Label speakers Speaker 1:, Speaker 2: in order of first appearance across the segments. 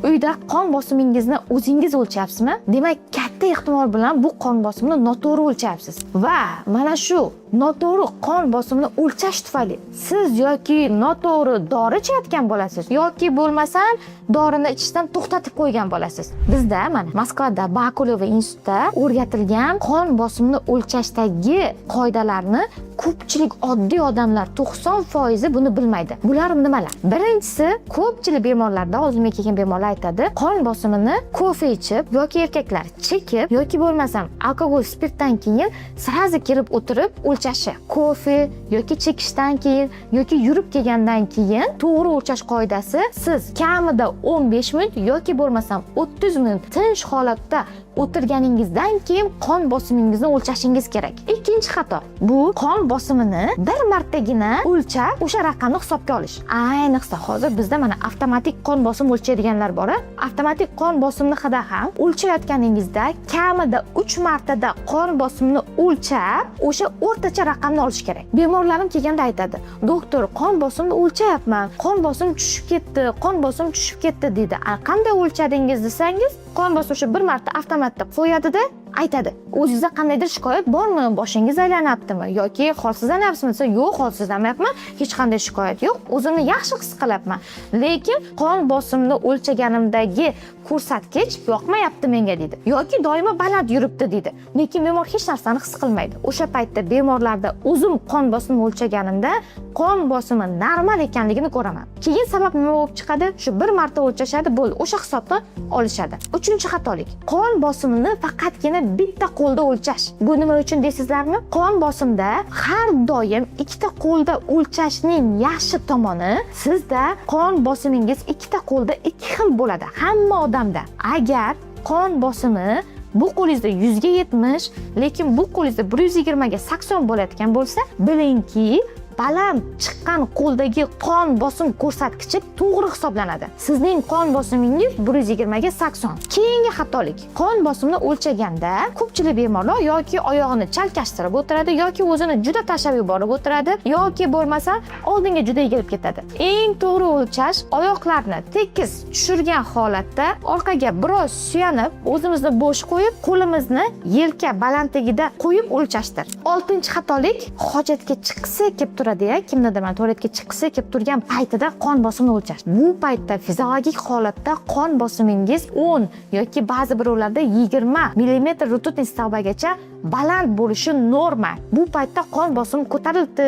Speaker 1: Uyda qon bosimingizni o'zingiz o'lchayapsizmi? Demak, katta ehtimol bilan bu qon bosimini noto'g'ri o'lchayapsiz va mana shu noto'g'ri qon bosimini o'lchash tufayli siz yoki noto'g'ri dori ichayotgan bo'lasiz, yoki bo'lmasam dorini ichishdan to'xtatib qo'ygan bo'lasiz. Bizda mana Moskvada Bakuleva institutida o'rgatilgan qon bosimini o'lchashdagi qoidalarni ko'pchilik oddiy odamlar, 90%i buni bilmaydi. Bular nimalar? Birinchisi, ko'pchilik bemorlarda, oldimga kelgan bemorlar aytadi, qon bosimini kofe ichib yoki erkaklar chekib yoki bo'lmasam alkogol, spirtdan keyin сразу kelib o'tirib o'lchashi. Kofe yoki chekishdan keyin yoki yurib kelgandan keyin to'g'ri o'lchash qoidasi: siz kamida 15 minut yoki bo'lmasam 30 minut tinch holatda o'tirganingizdan keyin qon bosimingizni o'lchashingiz kerak. Ikkinchi xato, bu qon bosimini bir martagina o'lchab, o'sha raqamni hisobga olish. Ayniqsa hozir bizda mana avtomatik qon bosim o'lchaydiganlar bor. Avtomatik qon bosimni hida ham o'lchayotganingizda kamida 3 martada qon bosimini o'lchab, o'sha o'rtacha raqamni olish kerak. Bemorlarim kelganda aytadi: "Doktor, qon bosimni o'lchayapman, qon bosim tushib ketdi, qon bosim tushib ketdi", deydi. "A, qanday o'lchadingiz?" desangiz, qon bosim o'sha bir marta avtomatda qo'yadida, aytadi: "O'zingizda qandaydir shikoyat bormi, boshingiz aylanayaptimi yoki holsizlanyapsizmi?" desa, "Yo'q, holsizlanmayapman, hech qanday shikoyat yo'q, o'zimni yaxshi his qilyapman, lekin qon bosimni o'lchaganimdagi ko'rsatkich yoqmayapti menga", deydi, yoki "Doimo baland yuribdi", deydi. Lekin bemor hech narsani his qilmaydi. O'sha paytda bemorlarda o'zim qon bosimini o'lchaganimda qon bosimi normal ekanligini ko'raman. Keyin sabab nima bo'lib chiqadi? Shu bir marta o'lchashadi, bo'ldi, o'sha hisobni olishadi. Uchinchi xatolik, qon bosimini faqatgina bitta qo'lda o'lchash. Bu nima uchun deysizlarmi? Qon bosimda har doim ikkita qo'lda o'lchashning yaxshi tomoni, sizda qon bosimingiz ikkita qo'lda ikki xil bo'ladi hamma odamda. Agar qon bosimi bu qo'lingizda 100ga 70, lekin bu qo'lingizda 120ga 80 bo'layotgan bo'lsa, bilingki, baland chiqqan qo'ldagi qon bosim ko'rsatkichi to'g'ri hisoblanadi. Sizning qon bosimingiz 120ga 80. Keyingi xatolik, qon bosimini o'lchaganda ko'pchilik bemorlar yoki oyog'ini chalkashtirib o'tiradi, yoki o'zini juda tashlab yuborib o'tiradi, yoki bo'lmasa oldinga juda egilib ketadi. Eng to'g'ri o'lchash, oyoqlarni tekis tushirgan holatda, orqaga biroz suyanib, o'zimizni bo'sh qo'yib, qo'limizni yelka balandligida qo'yib o'lchashdir. Oltinchi xatolik, hojatga chiqqisi kelib turadi, ya kimnidir mana tualetga chiqqisi kelib turgan paytida qon bosimini o'lchash. Bu paytda fiziologik holatda qon bosimingiz 10 yoki ba'zi birovlarda 20 millimetr ртутный столба gacha baland bo'lishi norma. Bu paytda qon bosimi ko'tarildi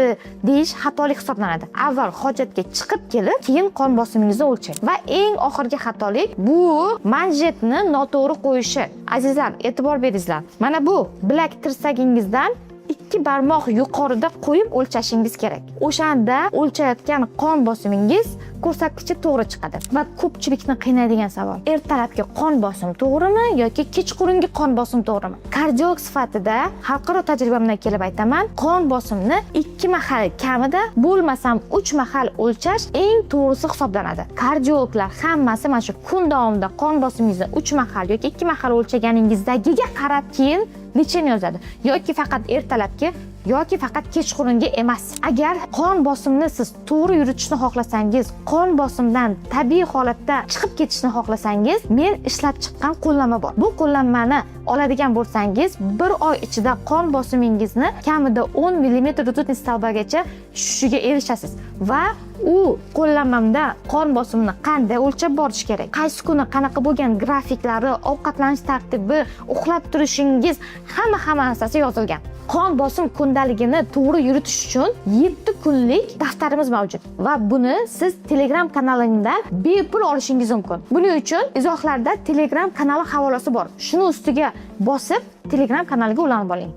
Speaker 1: deyish xatolik hisoblanadi. Avval hojatga chiqib kelib, keyin qon bosimingizni o'lchang. Va eng oxirgi xatolik, bu manjetni noto'g'ri qo'yishi. Azizlar, e'tibor beringlar, mana bu bilak tirsagingizdan ikki barmoq yuqorida qo'yib o'lchashingiz kerak. O'shanda o'lchayotgan qon bosimingiz ko'rsatkichi to'g'ri chiqadi. Va ko'pchilikni qiynaydigan savol: ertalabki qon bosim to'g'rimi yoki kechqurungi qon bosim to'g'rimi? Kardiolog sifatida xalqaro tajribamdan kelib aytaman, qon bosimni ikki mahal kamida, bo'lmasam uch mahal o'lchash eng to'g'risi hisoblanadi. Kardiologlar hammasi mana shu kun davomida qon bosimingizni uch mahal yoki ikki mahal o'lchaganingizdagiga qarab keyin лечение yozadi, yoki faqat ertalabki yoki faqat kechqurungi emas. Agar qon bosimni siz to'g'ri yuritishni xohlasangiz, qon bosimdan tabiiy holatda chiqib ketishni xohlasangiz, men ishlab chiqqan qo'llanma bor. Bu qo'llanmani oladigan bo'lsangiz, bir oy ichida qon bosimingizni kamida 10 millimetr ртутный столба gacha tushishiga erishasiz. Va u qo'llanmamda qon bosimini qanday o'lchab borish kerak, qaysi kuni qanaqa bo'lgan grafiklari, ovqatlanish tartibi, uxlab turishingiz, hamma hamma narsasi yozilgan. Qon bosim kundaligini to'g'ri yuritish uchun 7 kunlik daftarimiz mavjud va buni siz Telegram kanalimdan bepul olishingiz mumkin. Buning uchun izohlarda Telegram kanali havolasi bor, shuni ustiga bosib, Telegram kanaliga ulanib oling.